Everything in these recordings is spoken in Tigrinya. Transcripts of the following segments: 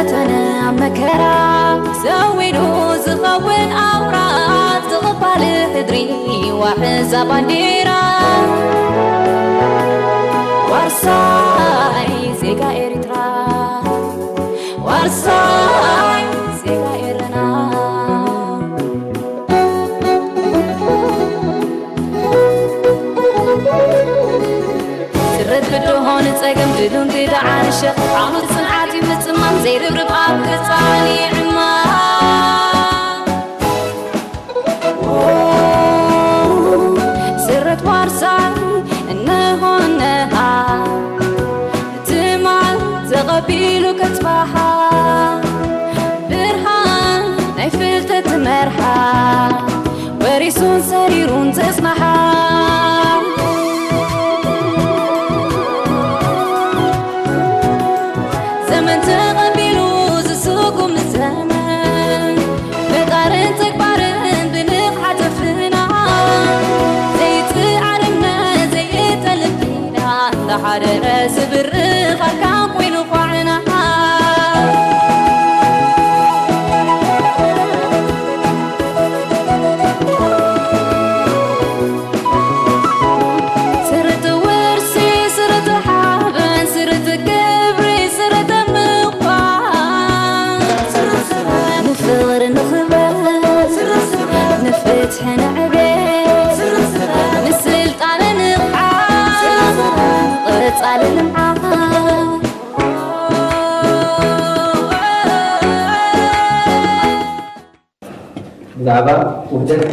ተነ ኣብ መከራ ሰዊዱ ዝኸውን ኣውራ ዝቕባል ሕድሪ ዋሕዛ ባንዴራ ዋርሳይ ዜጋ ኤርትራ ዋርሳይ ዜጋ ኤረና። ስረት ብድሆ ንጸገም ድሉን ግዳዓን ሸኽ ዓውሎ ጽንዓት እዩ ምጽማም ዘይርብርብ ኣብ ቀጻሊ ዕማም። ስረት ዋርሳይ እነሆ እነሃ ትማል ተቐቢሉ ከጽባሓ ብርሃን ናይ ፍልጠት መርሓ ወሪሱን ሰሪሩን ዘጽናሓ ዘመን ተቐቢሉ ዝስጉም ዘመን ፈጣርን ተግባርን ብንቕሓት ኣፍና ዘይትዓርነ ዘይተልፊና እንዳሓደረ ዝብርኽ ኣርካን ኮይኑ ኳዕና። ስርት ውርሲ ስርት ሓበን ስርት ክብሪ ስርት ምዃን ንፍቕሪ ንኽበር ንፍትሒ ንዕቤት ንስልጣነ ንቕሓት ንቐጻሊ ልምዓት። ብዛዕባ ውህደት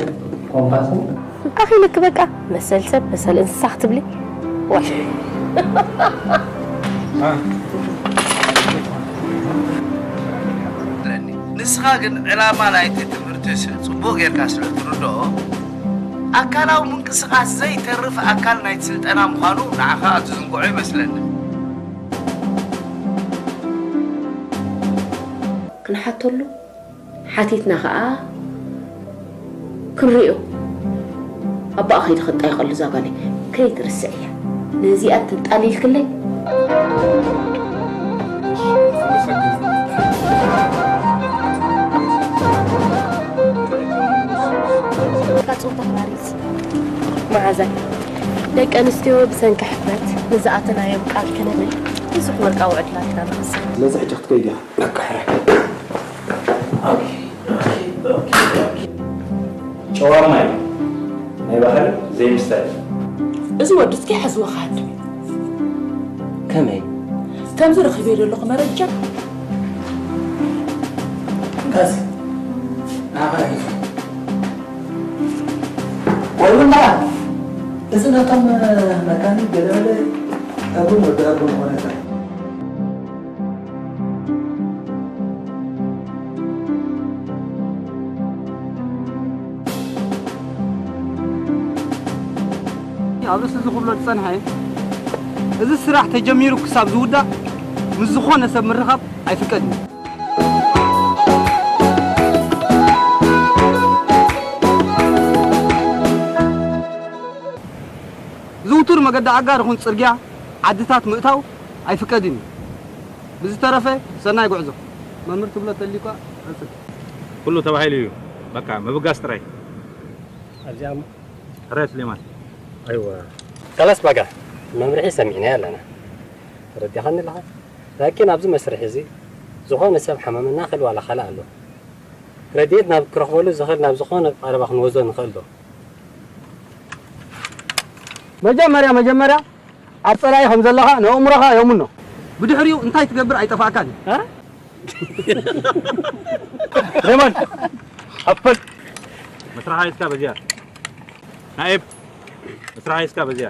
ኮምፓስን ኣኺልክ በቃ መሰል ሰብ መሰል እንስሳ ክትብሊ ዋይ ንስኻ ግን ዕላማ ናይቲ ትምህርቲ ጽቡቕ ጌርካ ስለ ትርድኦ ኣካላዊ ምንቅስቓስ ዘይተርፍ ኣካል ናይቲ ስልጠና ምዃኑ ንዓኻ ትዝንግዖ ይመስለኒ። ክንሓተሉ ሓቲትና ኸኣ ክንሪኦ ኣቦኣ ከይዲ ከጣይቐሉ እዛ ጓለይ ከይትርስዕያ ነዚኣ ተጣሊልክለይ መዓዛይ ደቂ ኣንስትዮ ብሰንኪ ሕፍረት ንዝኣተናዮም ቃል ከነብል ብዙሕ ወርቃዊ ዕድላት ኢና ንወስድ። ስለዚ ሕጂ ክትከይድ ኢኻ። በቃ ሕራይ። ጨዋማ እዩ። ናይ ባህሪ ዘይምስታይ። እዚ ወዲ እስኪ ሓዝወ ክሃድም እዩ። ከመይ? ከምዚ ረኺበዮ ዘለኹ መረጃ እንካስ ንዓኻ ሒዙ። ወይ እውን ደኣ እዚ ነቶም መካኒክ ገለመለ ጠጉን ወዲ ኣቦ ዝኾነ ጥራይ። ኣብ ርእሲ እዚ ክብሎ ዝጸንሐ፣ እዚ ስራሕ ተጀሚሩ ክሳብ ዝውዳእ ምስ ዝኾነ ሰብ ምርኻብ ኣይፍቀድን እዩ። ዝውቱር መገዲ ኣጋር ይኹን ጽርግያ ዓድታት ምእታው ኣይፍቀድን እዩ። ብዝተረፈ ሰናይ ጉዕዞ። መምህር ትብሎ ተልዩካ ቀጽል። ኩሉ ተባሂሉ እዩ። በቃ ምብጋስ ጥራይ። ኣብዚኣ እሞ። ሕራይ ስሌማን። ኣይዋ። ካላስ ባጋ መምርሒ ሰሚዕናዮ ኣለና። ተረዲኻኒ ኣለኻ? ላኪን ኣብዚ መስርሕ እዚ ዝኾነ ሰብ ሓመመና ክእል ዋላ ካልእ ኣሎ። ረድኤት ናብ ክረኽበሉ ዝኽእል ናብ ዝኾነ ቀረባ ክንወስዶ ንኽእል ዶ? መጀመርያ መጀመርያ ኣብ ጸላኢ ከም ዘለኻ ነእምሮኻ የምኖ። ብድሕሪኡ እንታይ ትገብር ኣይጠፍኣካን እዩ። እ? ሌማን ኣፈል መስራሓ ሒዝካ በዚያ ናኤብ መስራሓ ሒዝካ በዚያ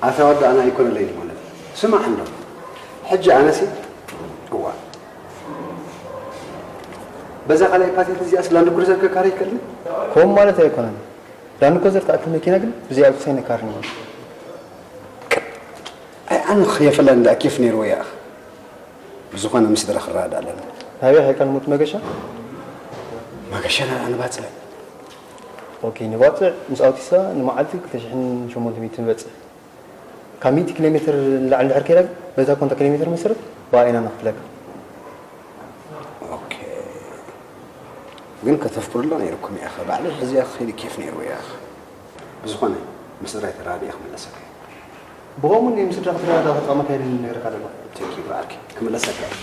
ኣታ ወዲ ኣና ኣይኮነለይ ማለት እዩ። ስማዕ እንዶ፣ ሕጂ ኣነሲ፣ እዋ፣ በዛ ካልኣይ ፓቴንት እዚኣስ ላንድ ክሩዘር ከካሪ ይከልን? ከምኡ ማለት ኣይኮነን። ላንድ ክሩዘር ትኣክል መኪና ግን ብዘይ ኣውቶስ ኣይነካርን ኢና። ኣይ ኣነ ክኽየፈላ እንዳ ኬፍ ነይርዎ ይኣኽ። ብዝኾነ ምስ ድረ ክረዳዳ ኣለና። ናበይ ኸይድካ ንሞት መገሻ? መገሻ ናብ ኣነ ባጽዕ። ኦኬ፣ ንባጽዕ ምስ ኣውቲስታ ንመዓልቲ ክልተ ሽሕን ሸሞንተ ሚእትን ንበጽሕ። ካብ ሚእቲ ኪሎ ሜትር ንላዕሊ እንድሕር ከይዳ ግን በታ ኮንታ ኪሎ ሜትር መሰረት ብኣ ኢና ነኽፍለካ። ኦኬ። ግን ከተፍቅዱላ ነይርኩም ኢኻ። ባዕለይ ሕዚኣ ክኸይድ ኬፍ ነይርዎ ኢኻ። ብዝኾነ፣ ምስ ስድራይ ተራዲኤ ክምለሰካ እየ። ብኸምኡ እንድዩ ምስ ስድራኻ ተራዲእካ ክትጠቕመካ ኢለ ነግረካ ዘለኹ። ቴንክ ዩ ብራርኪ። ክምለሰካ እየ።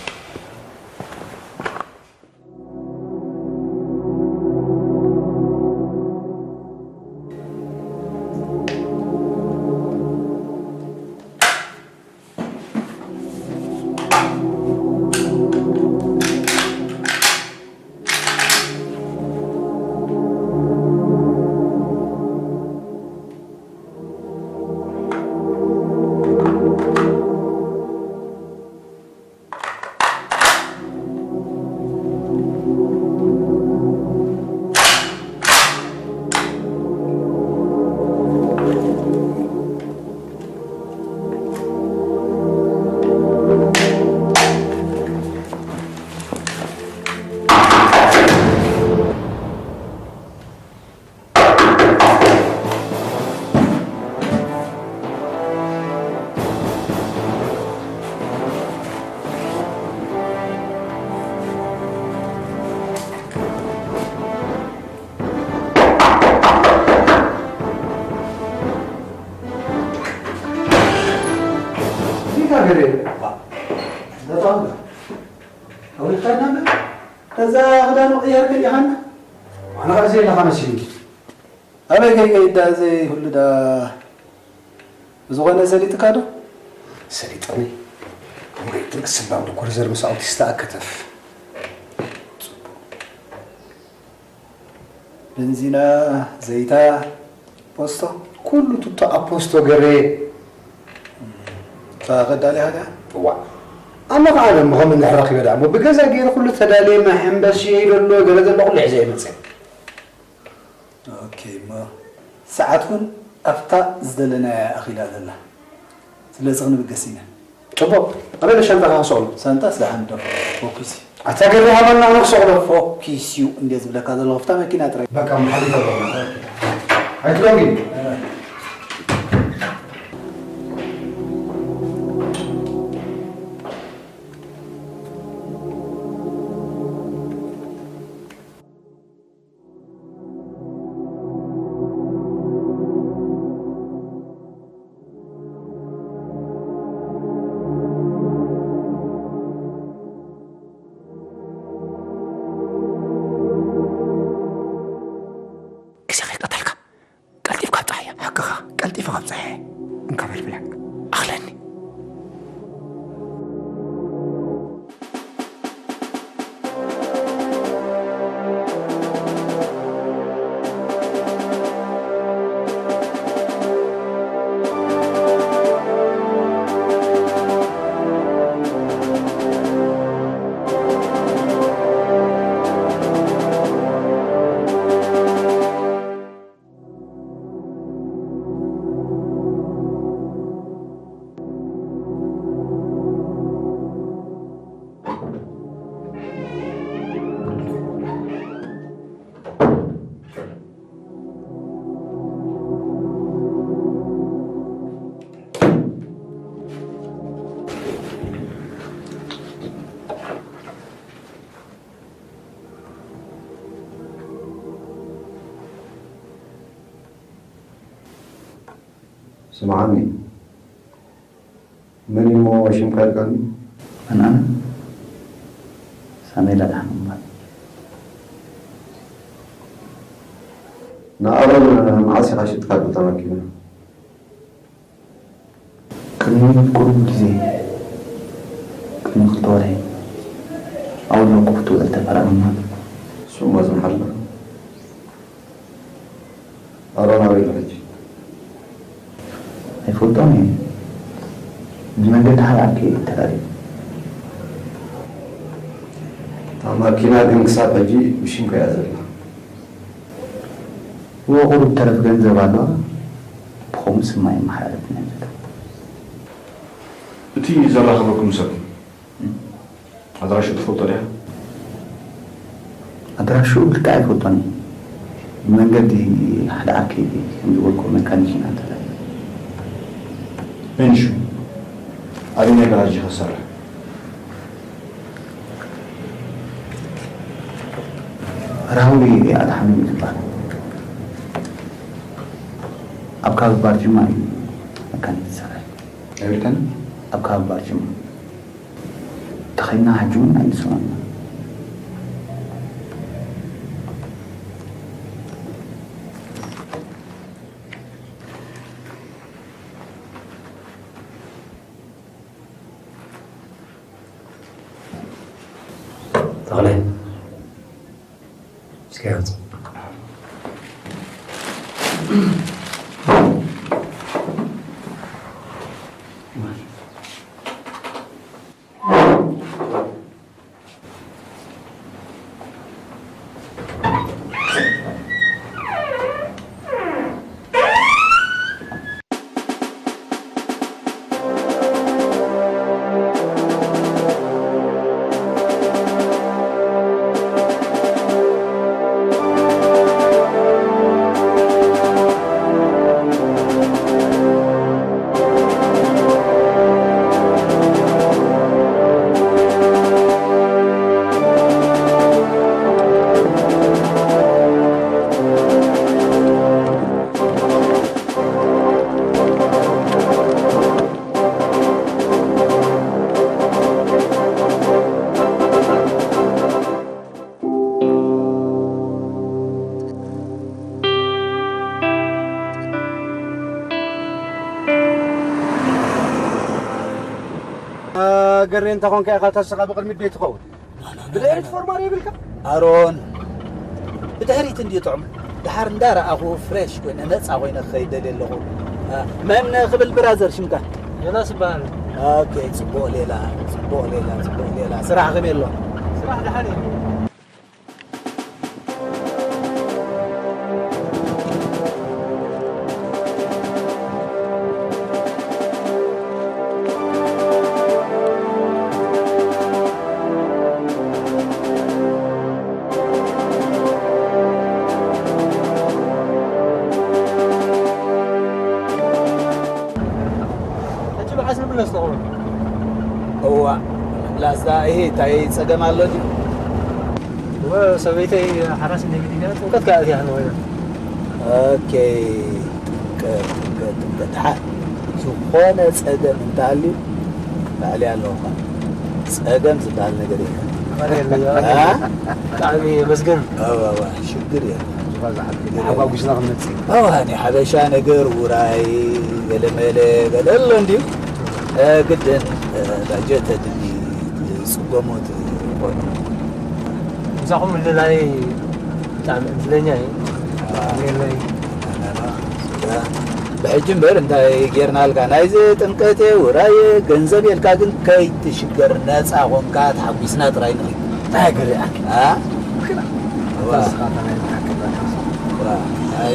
ዲካ ገሬ ባ ነጣም ኣውሪድካና እምበር፣ ከዛ ክዳን ምቕያር ከሊእኻና? ኣነ ኸኣ ዘይለኻ መሲሉኒ። ኣበይ ከይከይድ ዳ እዚ ኩሉ ዳ ብዝኾነ ሰሊጥካ ዶ? ሰሊጠኒ። ከምኡ ይትንክስ እባ፣ ብጉርዘር ምስ ኣውቲስታ ኣከተፍ። ጽቡቕ። ቤንዚና፣ ዘይታ፣ ፖስቶ፣ ኩሉ ቱቶ ኣብ ፖስቶ ገሬ። እታ ከዳሊኻ ድያ? እዋ። ኣነ ኸኣ ደሞ ከም እንሕረኽ ይበዳ እሞ ብገዛ ገይረ ኩሉ ተዳልየ፣ መሐንበስየይ ደሎ፣ ገለ ዘሎ ኩሉ ሒዘ እየ መጽእ። ኦኬ፣ እሞ ሰዓት እውን ኣብታ ዝደለናያ ኣኺላ ዘላ። ስለዚ ክንብገስ ኢና። ጽቡቕ። ኣበይ ኣሎ ሻንጣኻ ክሰቕሎ? ሳንጣስ ደሓን ዶ? ፎኪስ እዩ። ኣታ ገለ ሃበና፣ ኣነ ክሰቕሎ። ፎኪስ እዩ እንድየ ዝብለካ ዘለኹ፣ ኣብታ መኪና ጥራይ። በቃ፣ እሞ ሓሊፈ ኣለኹ። ኣይትደንግዩ። ግዜ ከይቀተልካ ቀልጢፍካ ኣብጽሓያ። ሓቅኻ፣ ቀልጢፈ ካብ ጸሓየ። እንካ በል ብላ። ኣኽለኒ። ስምዓኒ፣ መን እሞ ሽምካ ኢልካኒ? መን ኣነ? ሳሜላ ደሓን እምበር። ንኣሮን መዓስ ኢኻ ሽጥካሉ እታ መኪና? ቅድሚ ቁሩብ ግዜ፣ ቅድሚ ክልተ ወርሒ፣ ኣብ ኣለኩ ክትውዕል ተፈራሪምና። እሱ እሞ ዝመሓላ። ኣሮን ኣበይ ኣሎ ሕጂ? ይፈልጦም እዩ። ብመንገዲ ሓላቂ ተራዲኡ። እታ ማኪና ግን ክሳብ ሕጂ ብሽምካ እያ ዘላ። እወ፣ ቁሩብ ተረፍ ገንዘብ ኣለዋ። ብኸምኡ ስማ ይመሓላለፍ ነበር። እቲ ዘራኸበኩም ሰብ ኣድራሹ ትፈልጦ ድያ? ኣድራሹ ልክዕ ኣይፈልጦን እየ። ብመንገዲ ሓደ ዓርከይ ከም ዝበልኩ መካኒክ ኢና ተላኢልና። እንሹ፣ ኣበየናይ ጋራጅ ኢኻ ትሰርሕ? ራዊ ኣድሓኖም እዩ ዝበሃል። ኣብ ከባቢ ባርጅማ እዩ መካኒክ ዝሰርሕ። ኣበይ ኢልካኒ? ኣብ ከባቢ ባርጅማ። ተኸይና ሕጂ እውን ኣይንሰማማዕን። ተኽለ፣ እስኪ ያዝ። ገሬ እንተ ኾንካ ኢኻ ተስኻ ብቕድሚት ዶ ትኸውን? ብድሕሪት ፎርማል የብልካ? ኣሮን፣ ብድሕሪት እንድዩ ጥዑም። ደሓር እንዳረኣኹ ፍሬሽ ኮይነ፣ ነጻ ኮይነ ክኸይድ ደልየ ኣለኹ። እ፣ መን ክብል ብራዘር ሽምካ? ዮናስ እበሃል። ኦኬ፣ ጽቡቕ ሌላ፣ ጽቡቕ ሌላ፣ ጽቡቕ ሌላ። ስራሕ ከመይ ኣሎ? ስራሕ ደሓን እዩ። ሕጂ መዓስ ንምለስ ትኸውን? እዋ፣ ላስታ፣ እሂ፣ እንታይ ጸገም ኣሎ ድዩ? እወ፣ ሰበይተይ ሓራስ እንደ ግዲና ጥምቀት ከኣ እዚኣ ንወይና። ኦኬ፣ ጥምቀት፣ ጥምቀት፣ ጥምቀት። ሓ-፣ ዝኾነ ጸገም እንተሃልዩ፣ ባዕለይ ኣለኹ። ጸገም ዝበሃል ነገር የለን። ኧረ የለን፣ አ? ብጣዕሚ የመስግን። እዋ፣ እዋ፣ ሽግር የለን። ዝባዛ ሓቂ ሓጓጉስና ክንመጽእ። እዋ፣ ናይ ሓበሻ ነገር ውራይ፣ ገለመለ፣ ገለ ኣሎ እንድዩ። እ፣ ግድን፣ እ፣ ባጀት ኣድሊ፣ ጽገሞት ኮይኑ። ምሳኹም ምልላይ ብጣዕሚ ዕድለኛ እየ። ኣሜን። ብሕጂ እምበር እንታይ ጌርናልካ? ናይዚ ጥምቀት ውራይ ገንዘብ የልካ ግን ከይትሽገር ነፃ ኾንካ ተሓጒስና ጥራይ ንኺድ። እንታይ ገሪኣኪ? ኣ? ግና ዋ። ንስኻ ከመይ መሓከላ? ዋ። ኣይ፣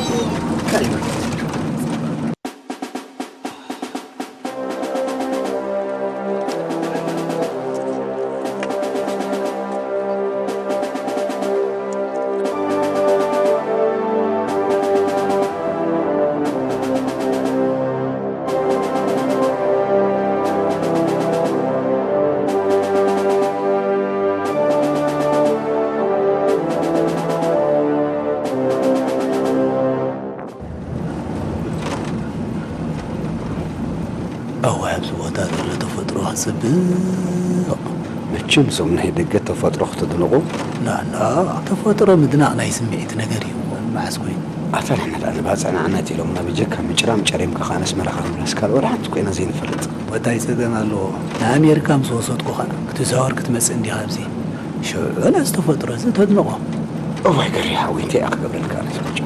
እዋይ፣ ኣብዚ ቦታ ዘሎ ተፈጥሮ ክጽብቕ። መቸም፣ እዞም ናይ ደገ ተፈጥሮ ክትድንቑ። ናና፣ ተፈጥሮ ምድናቕ ናይ ስምዒት ነገር እዩ። መዓስ ኮይኑ? ኣታ ንሕና ደኣ ንባጽዕ ንዓናት ኢሎምና፣ ብጀካ ምጭራም ጨሪምካ ከኣ ነስመራ ካብ ምምላስ ካልእ ወላ ሓንቲ ኮይና ዘይንፈልጥ። ወታይ ጸገም ኣለዎ? ንኣሜሪካ ምስ ወሰድኩኻ ክትዛወር ክትመጽእ እንዲኻ ኣብዚ። ሽዑ ነዚ ተፈጥሮ እዚ ተድንቖ። እዋይ ገሪ ሓወይ፣ እንታይ እየ ክገብረልካ ኣነ ጭራሽ?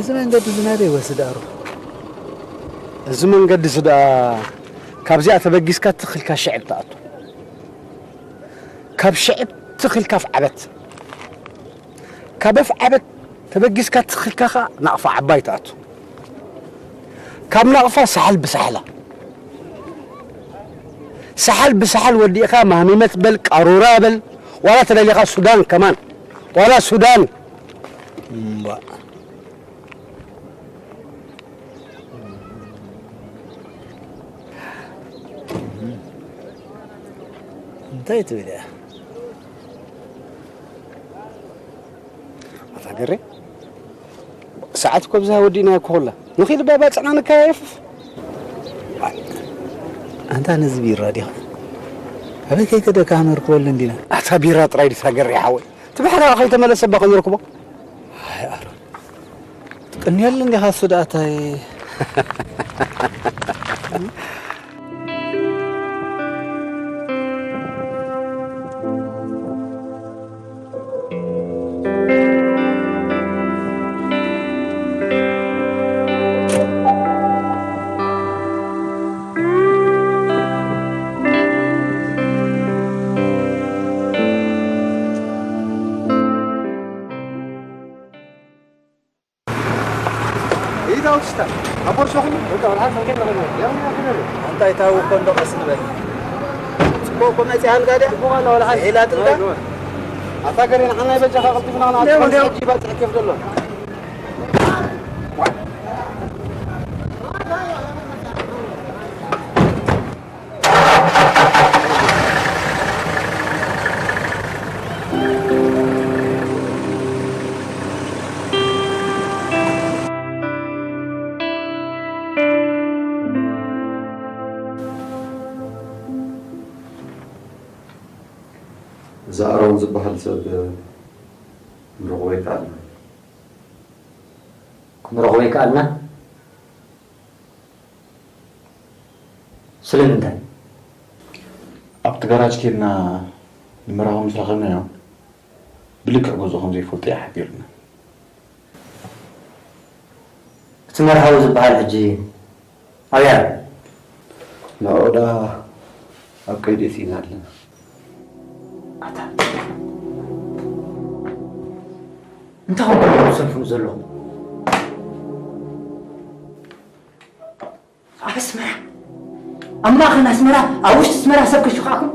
እዚ መንገዲ እዚ ናበይ ይወስድ ኣሩ? እዚ መንገዲ እዚ ደኣ ካብዚኣ ተበጊስካ ትኽልካ ሽዕብ ትኣቱ። ካብ ሽዕብ ትኽልካ ኣፍዓበት። ካብ ኣፍዓበት ተበጊስካ ትኽልካ ኸኣ ናቕፋ ዓባይ ትኣቱ። ካብ ናቕፋ ሳሕል ብሳሕላ። ሳሕል ብሳሕል ወዲእኻ ማህሚመት በል፣ ቃሩራ በል፣ ዋላ ተደሊኻ ሱዳን ከማን። ዋላ ሱዳን። እምባ። እንታይ ትብል እያ? ኣታ ገሬ፣ ሰዓት እኮ ብዝሃ ወዲእና እኮ ኹላ። ንኺድ ባባ ጽዕና ንካየፍ። ኣንታ ነዚ ቢራ ዲኻ? ኣበይ ከይከደ ካህመር ክወል እንዲና? ኣታ ቢራ ጥራይ ዲታ ገሬ ሓወይ። ትብሕራ ከይተመለሰ ባ ክንረክቦ። ኣይ ኣሮን። ትቅንየሉ እንዲኻ እሱ ደኣ እንታይ? ኢታ ውሽታ ኣብ ቦርሳኹም በቃ ወልሓ ሰንከል ነገር ያው ያው ነገር ኣንታ ይታወቅ እኮ እንዶ ቀስ ንበል። ጽቡቅ እኮ መጺኣ ኣልጋ ድያ? ጽቡቅ ኣላ ወልሓ። ኢላ ጥልጋ? ኣታ ገሬ ንዓና ይበጃኻ ቀልጢፍና ንኣትሓጂ ባጽዕ ከፍ ደሎ። እዚ ኣሮን ዝበሃል ሰብ ክንረኽቦ ይከኣልና። ክንረኽቦ ይከኣልና? ስለምንታይ? ኣብቲ ጋራጅ ኬድና ንመርሃዊ ምስ ረኸብናዮ፣ ብልክዕ ገዝኡ ከም ዘይፈልጦ እዩ ሓቢሩና። እቲ መርሃዊ ዝበሃል ሕጂ ኣበይ ኣሎ? ንዕኡ ደኣ ኣብ ቀይዲ ስኢና ኣለና። ኣታ፣ እንታይ ኾንኩም ትሰንፉ ዘለኹም? ኣብ ኣስመራ፣ ኣብ ማእኸል ኣስመራ፣ ኣብ ውሽጢ ኣስመራ ሰብ ከሽኻዕኩም?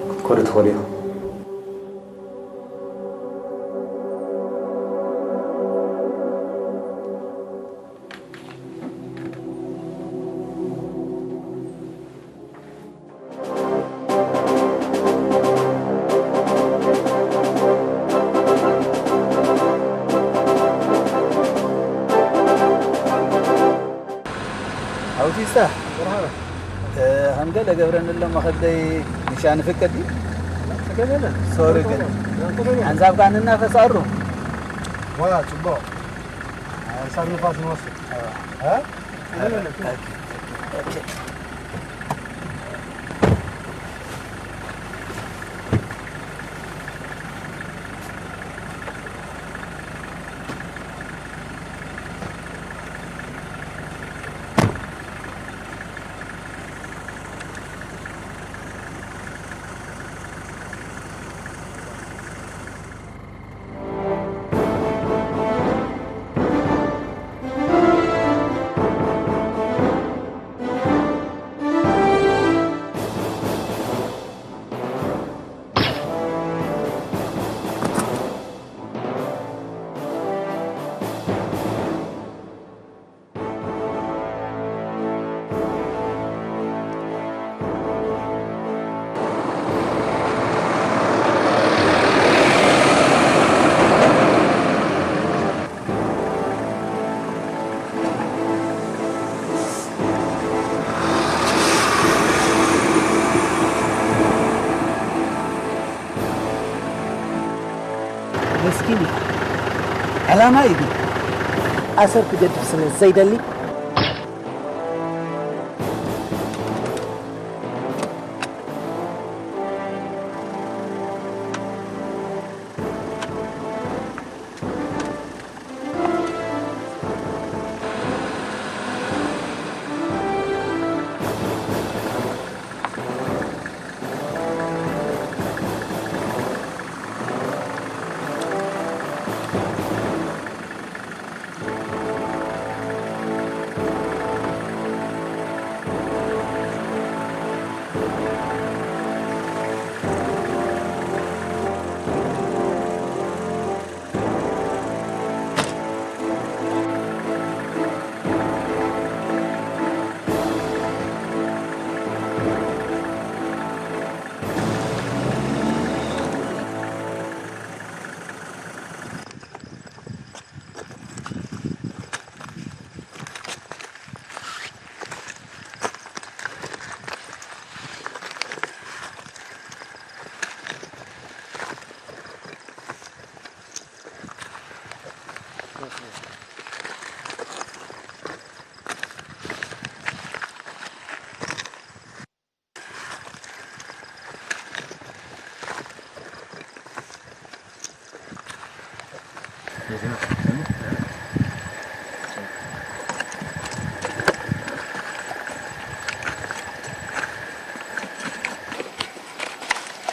ክትኮዱ ትኽእሉ ኢኹም። ኣውቲስታ፣ እ፣ ከም ገለ ገብረኒ ኣሎ መኸደይ ንሻ ንፍቀድ ድዩ? ሶሪ ግን፣ ሓንሳብ ከኣ ንናፈስ ኣሩ። ዋ፣ ጽቡቕ። ሓንሳብ ንፋስ ንወስድ። እ? ኦኬ፣ ኦኬ። ዕላማ እዩ ግን ኣሰር ክገድፍ ስለ ዘይደሊ።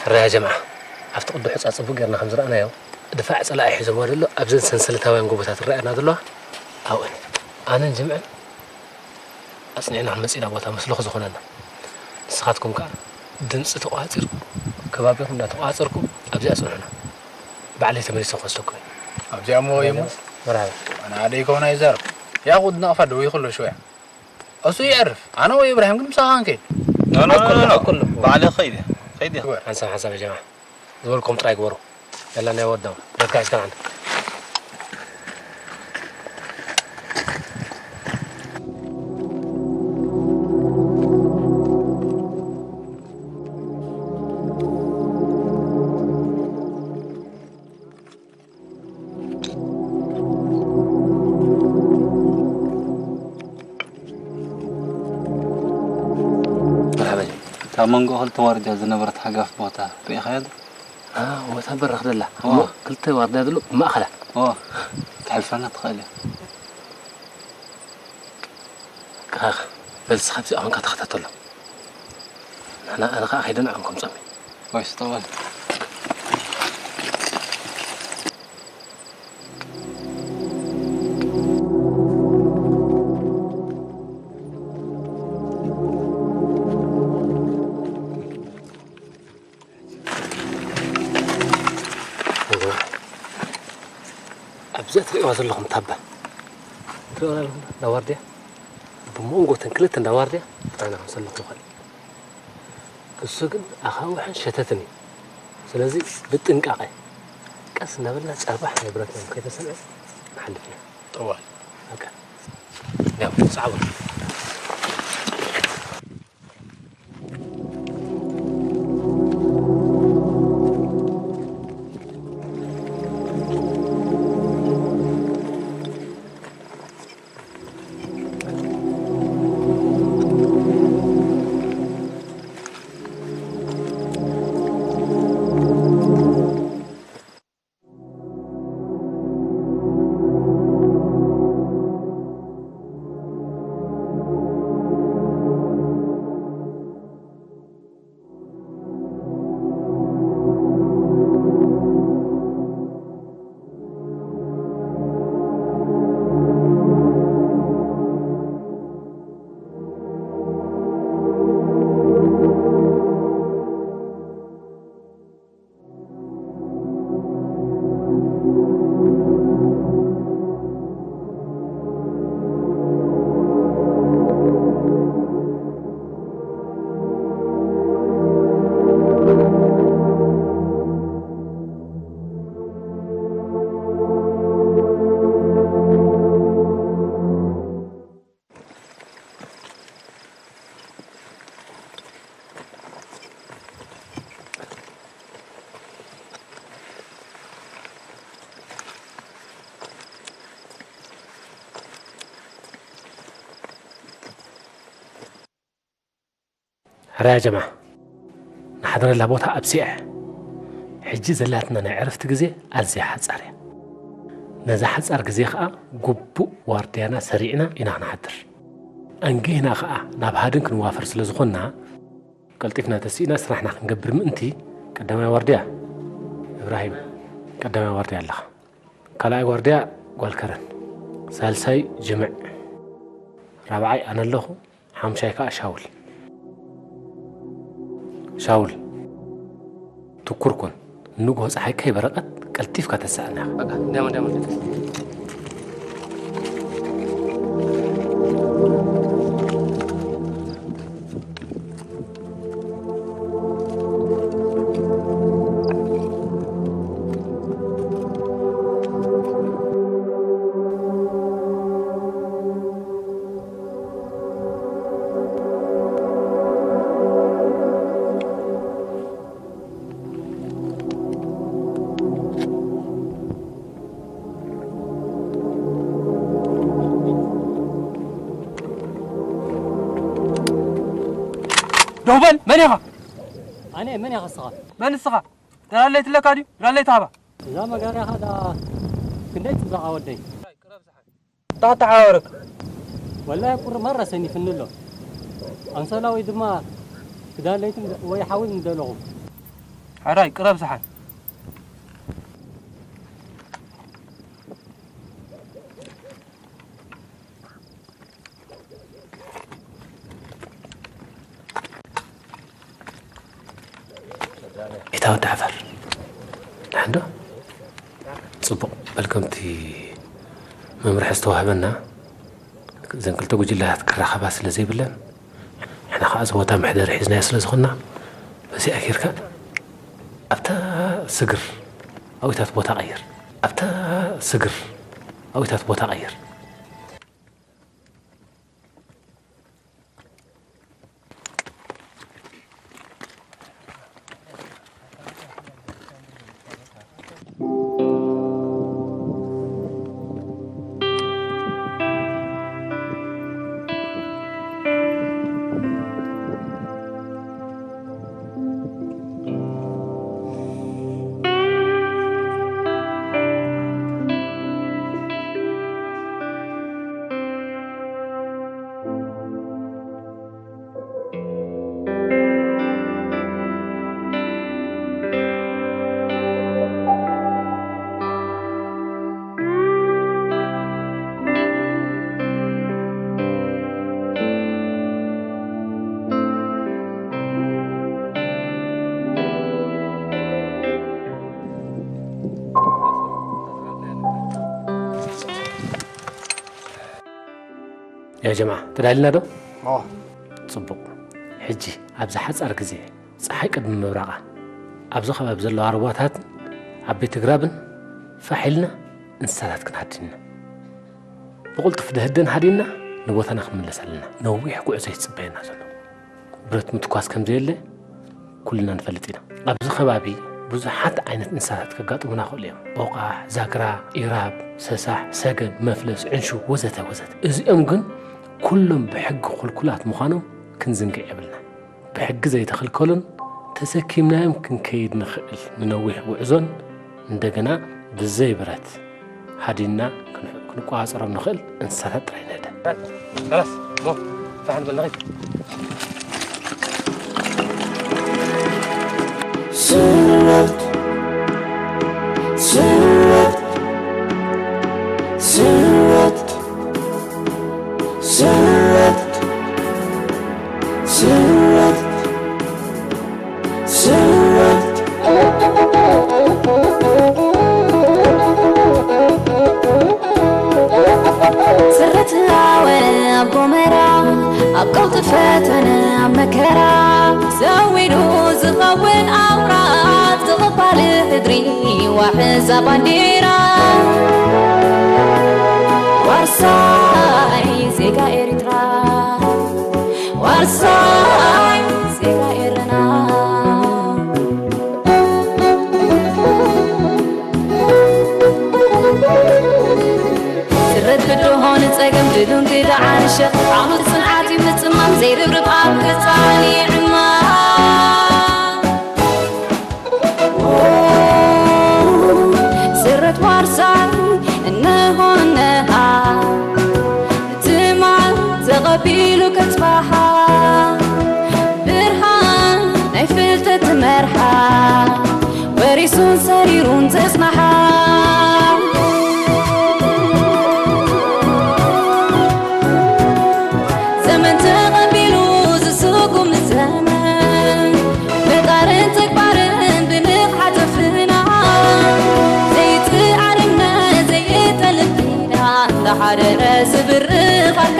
ሕራይ ያ ጀምዓ፣ ኣብቲ ቅዲ ሑጻ ጽቡቕ ጌርና ከም ዝረኣናዮ፣ ድፋዕ ጸላኢ ሒዞምዎ ዘሎ ኣብዘን ሰንሰለታውያን ጎቦታት ዝረኣያና ዘለዋ ኣብአን ኣነን ጅምዕን ኣጽኒዕና ክንመጽእ ኢና ቦታ መስለኹ ዝኾነና። ንስኻትኩም ከኣ ድምጺ ተቋጺርኩም፣ ከባቢኹም እንዳተቋጸርኩም ኣብዚኣ ጽንሑና። ባዕለይ ተመሊሰ ክወስደኩም እየ። ኣብዚኣ እሞ እሞ መርሃባ። ኣነ ኣደይ ከውን ኣይዛረብ። ያኹድ ነቕፋ ደው ይኽሎ ሽወያ። እሱ ይዕርፍ። ኣነ ወይ ኢብራሂም ግን ምሳኻ ክንከይድ። ኖ፣ ኖ፣ ኖ፣ ኖ። ኣኩሉ፣ ኣኩሉ። ባዕለ ኸይድ እየ። ኸይድ እየ። ግበር። ሓንሳብ ሓንሳብ ያ ጀማዓ። ዝበልኩም ጥራይ ግበሩ። የላ ናይ ወዳው። በቃ ይስተናል። መርሓባ። እታ መንጎ ክልተ ዋርድያ ዝነበረት ሃጋፍ ቦታ ርኢኻያ ዶ? አ፣ ወታ በራኽ ደላ። ዋ። እሞ ክልተ ዋርድያ ዘሎ ብማእኸላ። ዋ። ትሕልፈና ትኽእል እያ። ካኽ፣ በል እስኻ ኣብዚኣ ኾንካ ተኸታተሎ። ንሕና፣ ኣነ ኸዓ ከይደ ንዕኦም ከምጾም እየ። ወይስ ጠወል። ኣብዚኣ ትርእይዋ ዘለኹም ታባ፣ ትርእይዋ ዘለኹም እንዳ ዋርድያ፣ ብመንጎ እተን ክልተ እንዳ ዋርድያ ጥራይ ኢና ክንሰልፍ ንኽእል። እሱ ግን ኣኻውሕን ሸተትን እዩ። ስለዚ ብጥንቃቐ ቀስ እናበልና ጨርባሕ ናይ ብረትና ከይተሰምዐ ንሓልፍ ኢና። ጠዋል። በቃ። ያው፣ ሰዓቡ። ሕራይ ያ ጀምዓ፣ ንሓድረላ ቦታ ኣብሲዐ። ሕጂ ዘላትና ናይ ዕረፍቲ ግዜ ኣዝያ ሓጻር እያ። ነዛ ሓጻር ግዜ ኸኣ ግቡእ ዋርድያና ሰሪዕና ኢና ክንሓድር። ኣንጊህና ኸኣ ናብ ሃድን ክንዋፈር ስለ ዝኾንና፣ ቀልጢፍና ተሲእና ስራሕና ክንገብር ምእንቲ፣ ቀዳማይ ዋርድያ እብራሂም፣ ቀዳማይ ዋርድያ ኣለኻ። ካልኣይ ዋርድያ ጓል ከረን፣ ሳልሳይ ጅምዕ፣ ራብዓይ ኣነ ኣለኹ፣ ሓሙሻይ ከኣ ሻውል። ሻውል፣ ትኩር ኩን። ንግሆ ጸሓይ ከይበረቐት ቀልጢፍካ ተሳእና። በቃ፣ እንዲያም፣ እንዲያም፣ እንዲያም። ደው በል፣ መን ኢኻ? ኣነ መን ኢኻ እስኻ? መን እስኻ? ደላለይት ኣለካ ድዩ? ደላለይት ሃባ። እዛ መጋርያኻ ደኣ ክንደይ ጽብቓ ወደይ። እንታይ ተሓባበረካ? ወላሂ ቁሪ ማራ ሰኒፍኒ ኣሎ። ኣንሶላ ወይ ድማ ክዳን ለይቲ ወይ ሓዊ ምደለኹ። ሕራይ ቅረብ ዝሓል። ኢታ ወዲ ዓፈር። ደሓን ዶ? ጽቡቕ። በል ከምቲ መምርሒ ዝተዋህበና፣ እዘን ክልተ ጉጅለታት ክራኸባ ስለ ዘይብለን፣ ንሕና ኸኣ እዚ ቦታ መሕደሪ ሒዝናዮ ስለ ዝኾንና፣ በዚኣ ጌርካ ኣብታ ስግር ኣዊታት ቦታ ቀይር። ኣብታ ስግር ኣዊታት ቦታ ቀይር። ያ ጀምዓ፣ ተዳሊና ዶ? እወ። ጽቡቕ። ሕጂ፣ ኣብዚ ሓጻር ግዜ፣ ጸሓይ ቅድሚ ምብራቓ፣ ኣብዚ ከባቢ ዘለዋ ሩባታትን ዓበይቲ ኣግራብን ፋሕ ኢልና እንስሳታት ክንሃድን ኢና። ብቕልጡፍ ደህደን ሃዲንና ንቦታና ክንምለስ ኣለና። ነዊሕ ጉዕዞ እዩ ዝጽበየና ዘሎ። ብረት ምትኳስ ከም ዘየለ ኩልና ንፈልጥ ኢና። ኣብዚ ከባቢ ብዙሓት ዓይነት እንስሳታት ከጋጥሙና ይኽእሉ እዮም። ቦቓሕ፣ ዛግራ፣ ኢራብ፣ ሰሳሕ፣ ሰገን፣ መፍለስ፣ ዕንሹ፣ ወዘተ ወዘተ። እዚኦም ግን ኩሎም ብሕጊ ክልኩላት ምዃኖም ክንዝንግዕ የብልና። ብሕጊ ዘይተኸልከሉን ተሰኪምናዮም ክንከይድ ንኽእል ንነዊሕ ጉዕዞን እንደገና ብዘይ ብረት ሃዲንና ክንሕ-፣ ክንቆጻጸሮም ንኽእል እንስሳታት ጥራይ ንህደን። خلاص، ሞ፣ ፋሕ ንበል ንኸይድ። ስረት፣ ስረት፣ ስረት፣ ስረት፣ ስረት። ስረት። ስረት ኣወ ኣብ ጎመራ፣ ኣብ ቀውጢ ፈተነ ኣብ መከራ፣ ሰው ኢሉ ዝኸውን ኣውራ፣ ዝቕባል ሕድሪ ዋሕዛ ባንዴራ። ዋርሳይ ዜጋ ኤርትራ። ዋርሳይ ዜጋ ኤረና። ስረት ብድሆ ንጸገም ድሉን ግዳ ዓርሸ። ዓወት ጽንዓት እዩ ምጽማም ዘይርብርብ ኣብ ገጻ ንዕማ። ሱን ሰሪሩን ተጽናሓ። ዘመን ተቐቢሉ ዝስጉም ዘመን፣ ምጣርን ተግባርን ብንቕሓት ፍና። ዘይትኣርምና ዘይጠልብ ኪዳ፣ እንዳሓረረ ዝብርኽ ኣሎ።